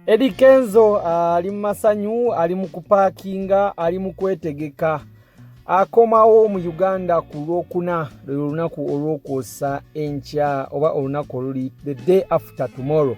Eddy Kenzo ali mu masanyu, ali mu kupaakinga, ali mu kwetegeka. Akomawo mu Uganda ku Lwokuna, lwe lunaku olwokwosa enkya oba olunaku oluli the day after tomorrow.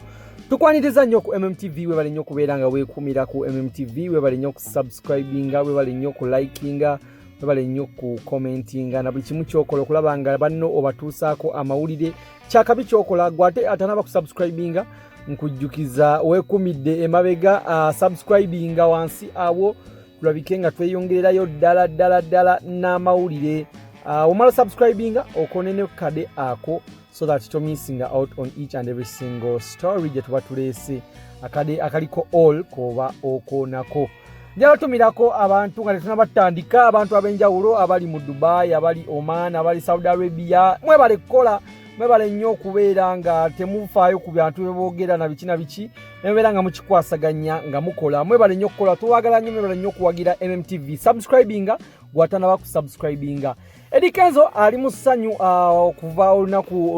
Tukwaniriza nnyo ku MMTV, webale nnyo okubeera nga weekuumira ku MMTV, webale nnyo okusubscribinga, webale nnyo okulikinga, webale nnyo ku commentinga na buli kimu kyokola okulaba nga banno obatuusaako amawulire. Kyakabi kyokola gwe ate atanaba kusubscribinga, nkujjukiza weekumidde emabega, subscribinga wansi awo tulabike nga tweyongererayo ddala ddala ddala n'amawulire. Omala subscribinga okonene kade ako so that tomissinga out on each and every single story gye tuba tuleese. Akade akaliko all koba okoonako. Njala tumirako abantu nga tetunabatandika, abantu ab'enjawulo abali mu Dubai, abali Oman, abali Saudi Arabia, mwebale kukola, mwebale nnyo okubeera nga temufaayo ku bantu beboogera na biki na biki, nemubeera nga mukikwasaganya nga mukola. Mwebale nnyo okukola, tuwagala nnyo, mwebale nnyo okuwagira MMTV. Subscribinga gwatanaba kusubscribinga. Eddy Kenzo ali mu ssanyu okuva olunaku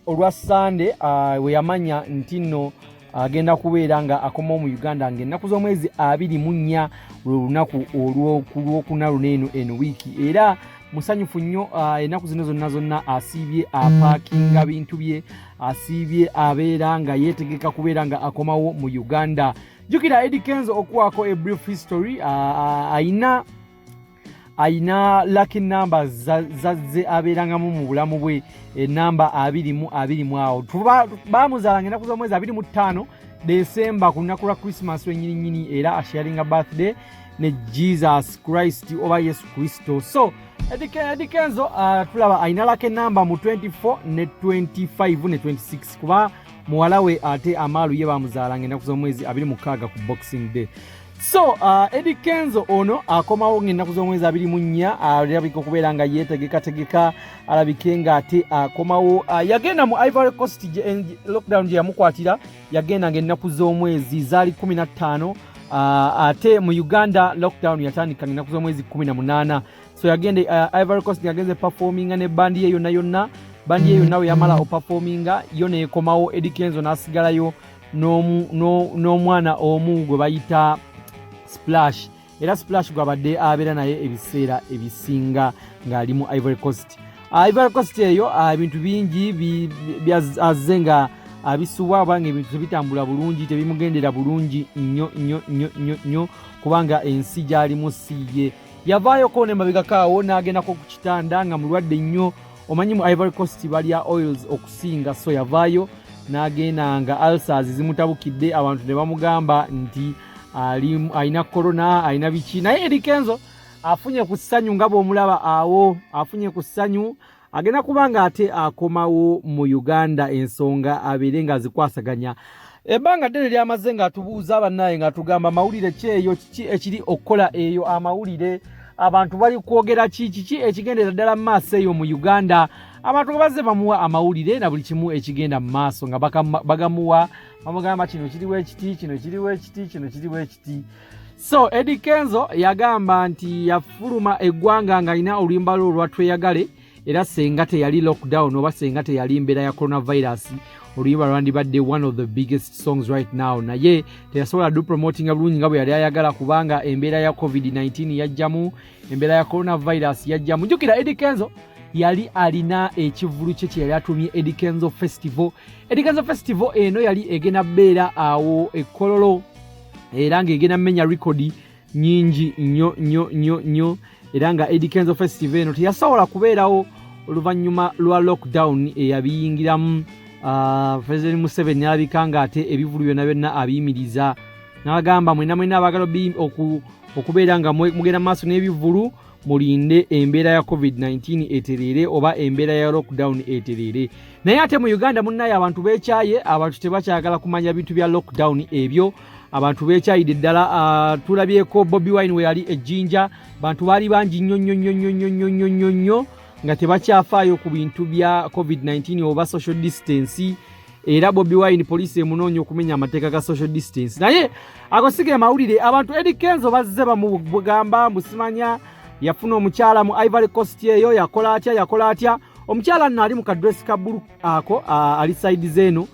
olwa Sande we yamanya nti nno agenda kubeera nga akomawo mu Uganda ng'ennaku z'omwezi 24, lwe lunaku olwokuna luno eno eno wiiki. Era musanyufu nnyo, ennaku zino zonna zonna asiibye apaakinga bintu bye, asiibye abeera nga yeetegeka kubeera nga akomawo mu Uganda. Jjukira Eddy Kenzo, okuwaako a brief history, ayina lucky numbers zazze abeerangamu mu bulamu bwe, enamba 20 20 awo. Bamuzaalanga ennaku z'omwezi 25 Desemba, ku lunaku lwa Christmas lwennyininyini, era asharinga birthday ne Jesus Christ oba Yesu Kristo. So Eddy Kenzo tulaba ayina lucky namba mu 24 ne 25 ne 26, kuba muwala we ate Amaalu ye bamuzaalanga ennaku z'omwezi 26 ku Boxing Day. So Eddy Kenzo ono akomawo ng'ennaku z'omwezi 24, alabika okubeera nga yeetegekategeka alabike ng'ate akomawo. Yagenda mu Ivory Coast lockdown gye yamukwatira, yagenda ng'ennaku z'omwezi zaali 15, ate mu Uganda lockdown yatandika ng'ennaku z'omwezi 18. So yagenda Ivory Coast, yagenze performinga ne bandi ye yonna yonna. Bandi ye yonna we yamala operforminga yo neekomawo, Eddy Kenzo n'asigalayo n'omwana omu gwe bayita Splash, era Splash gwabadde abeera naye ebiseera ebisinga ng'ali mu Ivory Coast. Ivory Coast eyo ebintu bingi azze nga abisubwa, obanga ebintu tebitambula bulungi, tebimugendera bulungi nnyo nnyo nnyo nnyo nnyo, kubanga ensi gy'alimu si ye. Yavaayoko ne mabegakaawo n'agendako ku kitanda nga mulwadde nnyo. Omanyi mu Ivory Coast balya oils okusinga, so yavaayo n'agenda nga ulcers zimutabukidde, abantu ne bamugamba nti alina corona, alina biki. Naye Eddy Kenzo afunye ku ssanyu nga bw'omulaba awo, afunye ku ssanyu, agenda kuba nga ate akomawo mu Uganda, ensonga abeere ng'azikwasaganya. Ebbanga ddene lyamaze ng'atubuuza bannaye, ng'atugamba mawulire ki eyo, kiki ekiri okukola eyo, amawulire abantu bali kwogera ki, kiki ekigendera ddala mu maaso eyo mu Uganda. Abantu nga bazze bamuwa amawulire na buli kimu ekigenda mu maaso, nga bagamuwa, bamugamba kino kiriwo ekiti, kino kiriwo ekiti, kino kiriwo ekiti. So Eddy Kenzo yagamba nti yafuluma eggwanga ng'alina oluyimba lwe olwa Tweyagale, era senga teyali lockdown oba senga teyali mbeera ya coronavirus, oluyimba lwandibadde one of the biggest songs right now. Naye teyasobola du promotinga bulungi nga bwe yali ayagala, kubanga embeera ya COVID-19 yajjamu, embeera ya coronavirus yajjamu. Jjukira Eddy Kenzo yali alina ekivvulu kye kye yali atumye Eddy Kenzo Festival. Eddy Kenzo Festival eno yali egenda bbeera awo ekololo, era ng'egenda mmenya rekodi nyingi nnyo nnyo nnyo nnyo. Era nga Eddy Kenzo Festival eno teyasobola kubeerawo oluvannyuma lwa lockdown eyabiyingiramu. President Museveni alabika nga ate ebivulu byonna byonna abiyimiriza, n'agamba mwenna mwenna abaagala okubeera nga mugenda mu maaso n'ebivulu, mulinde embeera ya COVID-19 etereere oba embeera ya lockdown etereere. Naye ate mu Uganda munnaye abantu beekyaye, abantu tebakyagala kumanya bintu bya lockdown ebyo, abantu beekyayidde ddala. Tulabyeko Bobi Wine we yali ejjinja, bantu baali bangi nnyo nnyo nnyo nnyo nnyo nnyo nnyo nnyo nnyo, nga tebakyafaayo ku bintu bya COVID-19 oba social distance. Era Bobi Wine poliisi emunoonya okumenya amateeka ga social distance. Naye ago si ge mawulire. Abantu Eddy Kenzo bazze bamugamba mbu simanya yafuna omukyala mu Ivory Coast eyo, yakola atya, yakola atya. Omukyala nno ali mu kadresi ka bbulu ako, ali side zeeno.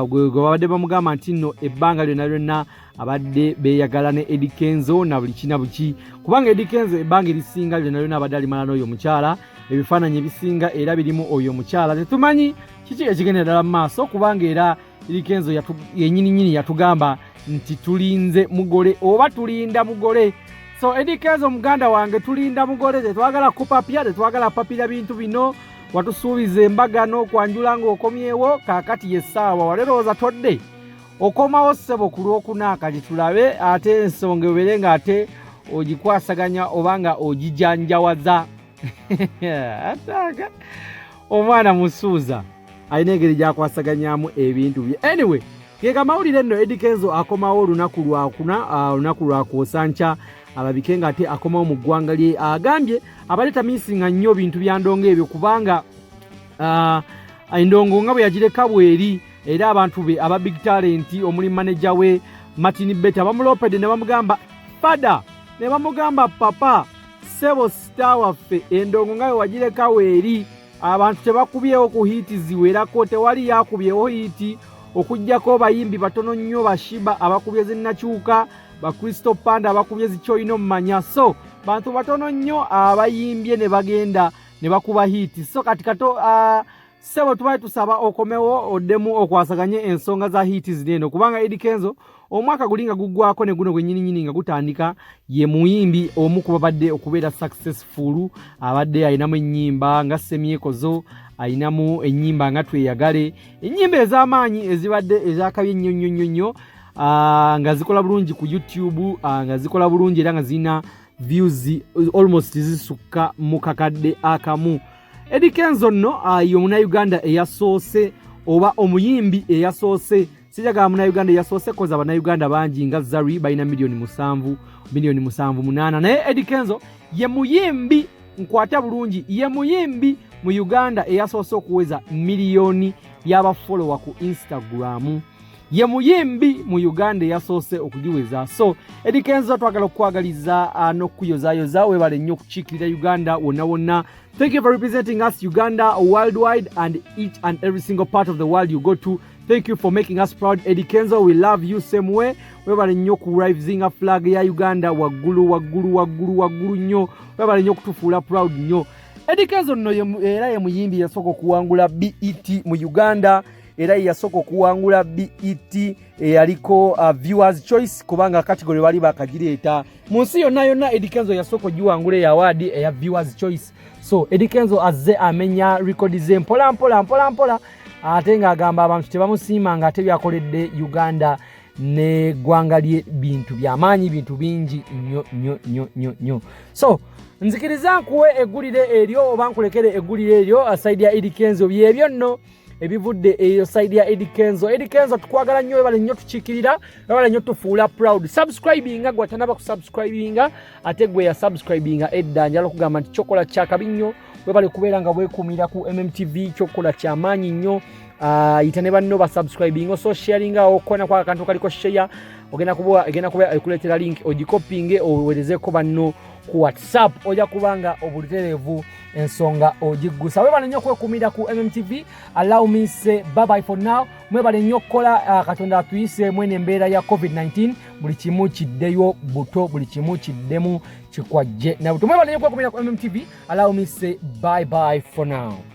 Gwe babadde bamugamba nti nno ebbanga lyonna lyonna abadde beeyagala ne Eddy Kenzo na buli kina buki, kubanga Eddy Kenzo ebbanga erisinga lyonna lyonna abadde alimala n'oyo omukyala. Ebifaananyi ebisinga era birimu oyo omukyala. Tetumanyi kiki ekigenda ddala mu maaso, kubanga era Eddy Kenzo yenyininyini yatugamba nti tulinze mugole oba tulinda mugole. So Eddy Kenzo muganda wange, tulinda mugole, tetwagala kupapya, tetwagala papira bintu bino. Watusuubiza embaga n'okwanjula ng'okomyewo, kaakati yessaawa walerowooza todde okomawo ssebo ku Lwokuna. Kati tulabe ate ensonga ebeere ng'ate ogikwasaganya oba nga ogijanjawaza. Ataaga omwana musuuza alina engeri gyakwasaganyamu ebintu bye. Anyway, gega mawulire nno, Eddy Kenzo akomawo olunaku lwakuna, olunaku lwakwosa nkya, alabike nga ate akomawo mu ggwanga lye. Agambye abadde tamisinga nnyo bintu bya ndongo ebyo, kubanga endongo nga bwe yagireka bweri, era abantu be aba Big Talent omuli maneja we Martin Beta bamulopedde ne bamugamba fada, ne bamugamba papa sebo star waffe, endongo nga bwe wagireka weeri, abantu tebakubyewo ku hit ziwerako, tewali yakubyewo hit okugjako bayimbi batono nnyo, ba Sheebah abakubye zinnakyuka, ba Crystal Panda abakubye zikyoyina omumanya. So bantu batono nnyo abayimbye ne bagenda ne bakuba hit. So kati kato sebo tubale tusaba okomewo oddemu okwasaganye ensonga za hit zino eno, kubanga Eddy Kenzo omwaka guli nga guggwako ne guno gwennyininyini nga gutandika, ye muyimbi omu ku babadde okubeera successful. Abadde alinamu ennyimba nga Semyekozo, alinamu ennyimba nga Tweyagale, ennyimba ez'amaanyi ezibadde ezakabi ennyo nnyo nnyo nnyo, nga zikola bulungi ku YouTube, nga zikola bulungi era nga zirina views almost zisukka mu 1,000. Eddy Kenzo nno ye Omunauganda eyasoose oba omuyimbi eyasoose, sijagala Munauganda eyasoose, koza Bannayuganda bangi nga Zari balina miliyoni 7, miliyoni 7 8, naye Eddy Kenzo ye muyimbi, nkwata bulungi, ye muyimbi mu Uganda eyasoose okuweza miliyoni y'abafollower ku Instagram. Ye muyimbi mu Uganda eyasoose okugiweza. So Eddy Kenzo, twagala okukwagaliza n'okukuyozayoza. Webale nnyo okukiikirira Uganda wonna wonna. Thank you for representing us, Uganda, worldwide and each and every single part of the world you go to. Thank you for making us proud, Eddy Kenzo. We love you same way. Webale nnyo ku raisinga flag ya Uganda waggulu waggulu waggulu waggulu nnyo. Webale nnyo okutufuula proud nnyo. Eddy Kenzo nno era ye muyimbi yasooka okuwangula BET mu Uganda, era ye yasooka okuwangula BET eyaliko Viewers Choice, kubanga category bali bakagireeta mu nsi yonna yonna. Eddy Kenzo yasooka ogiwangula eyo award eya Viewers Choice. So Eddy Kenzo azze amenya rekodi ze mpola mpola mpola mpola, ate ng'agamba abantu tebamusiima nga ate byakoledde Uganda neggwanga lye bintu byamaanyi, bintu bingi nnyo nnyo nnyo nnyo nnyo. So nzikiriza nkuwe eggulire eryo oba nkulekere eggulire eryo side ya Eddy Kenzo. Byebyo nno ebivudde eyo side ya Eddy Kenzo. Eddy Kenzo, tukwagala nnyo, webale nnyo tukiikirira, webale nnyo tufuula proud. Subscribinga gwe atanaba kusubscribinga, ate gwe yasubscribinga edda, njala okugamba nti kyokola kyakabi nnyo. Webale kubeera nga bwekuumira ku MMTV, kyokola kyamaanyi nnyo. Yita ne banno basubscribing, oso sharinga okona kwa akantu kaliko share, ogenda kuba egenda kuba ekuleetera link, ogikopinge oweerezeko banno ku WhatsApp, ojja kubanga obutereevu ensonga ogiggusa. Webale nnyo okwekuumira ku MMTV. Allow me say bye bye for now. Mwebale nnyo okukola. Katonda atuyise mwene embeera ya COVID-19, buli kimu kiddeyo buto, buli kimu kiddemu kikwajje na buto. Mwebale nnyo okwekumira ku MMTV. Allow me say bye bye for now.